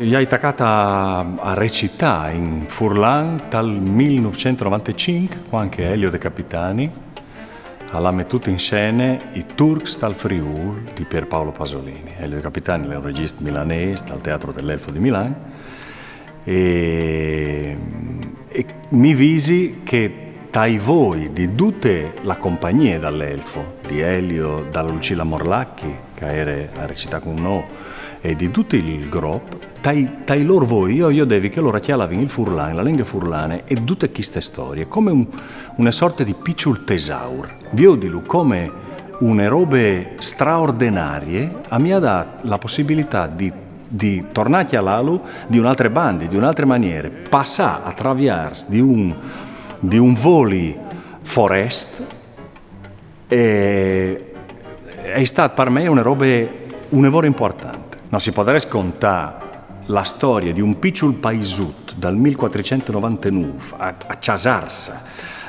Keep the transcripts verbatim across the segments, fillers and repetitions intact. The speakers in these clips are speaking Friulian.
I ai tacât a, a recitâ in furlan tal mil nûfcent e novantecinc, cuant che Elio De Capitani al à metût in scene I Turcs tal Friûl di Pierpaolo Pasolini. Elio De Capitani al è un regjist milanês dal Teatro dell'Elfo di Milan e, e mi visi che tai voi di dute la compagnie dal Elfo, di Elio, da Lucilla Morlacchi, che e jere a recitâ cun nô, e di dut il grop, tai, tai lôr voi jo, jo o jodevi che lôr a cjalavin il furlan, la lenghe furlane e dute chiste storie, come un, une sorte di piçul tesaur. Viodilu come une robe straordenarie, a mi à dât la pussibilitât di, di tornâ a cjalâlu di une altre bande, di une altre maniere, passâ a traviers di un, di un voli forest, e, e je stât par me une robe, une vore impuartante. No si podarès contâ la storie di un piçul paisut dal mil cuatricent e novantenûf a, a Cjasarsa,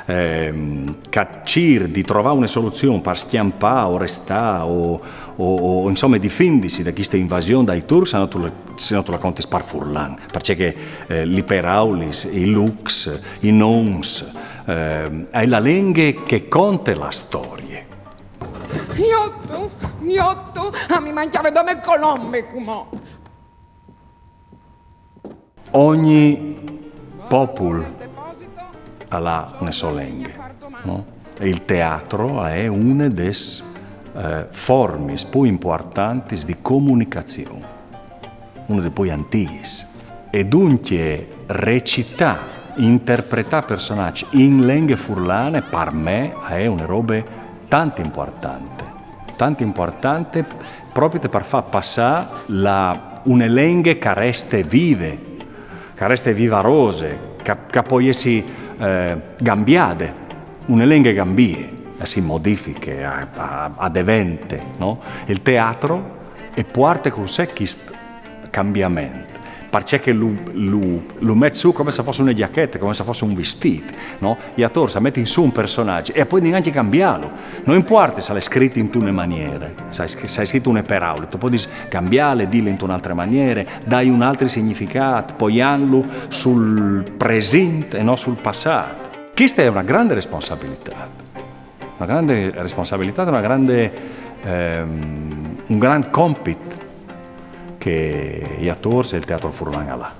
ehm, che al cîr di trovâ une soluzion par scjampâ o restâ o, o, o, insome, difindisi da chiste invasion dai turcs, se no tu le, se no tu le contis par furlan, parcè che, eh, lis peraulis, i lûcs, i nons, eh, e je la lenghe che e conte la storie. Jot, jot, a mi mancjave dome colombe cumò. Ogni popul al à une sô lenghe, no? E il teatro al è une des, eh, formis plui impuartantis di comunicazion, une des plui antighis. E duncje recitâ, interpretâ personaçs in lenghe furlane, par me, al è une robe tant impuartante, tant impuartante propit par fâ passâ la, une lenghe che e reste vive, che e reste vivarose, che, che e pues jessi, eh, gambiade. Une lenghe e gambie, e si modifiche, e, e, e devente, no? Il teatro e puarte cun se chist cambiament, parcè che lu, lu, lu met sù come se al fos une gjachete, come se al fos un vistît, no? I atôrs a metin sù un personaç e a puedin ancje cambiâlu. No impuarte se al è scrit intune maniere, se al è scri-, se al è scrit une peraule, tu puedis cambiâle, dîle intune altre maniere, dâi un altri significât, poiantlu sul presint e no sul passât. Chiste e je une grande responsabilitât. Une grande responsabilitât, une grande, ehm, un grant compit che i atôrs e il teatro furlan al à.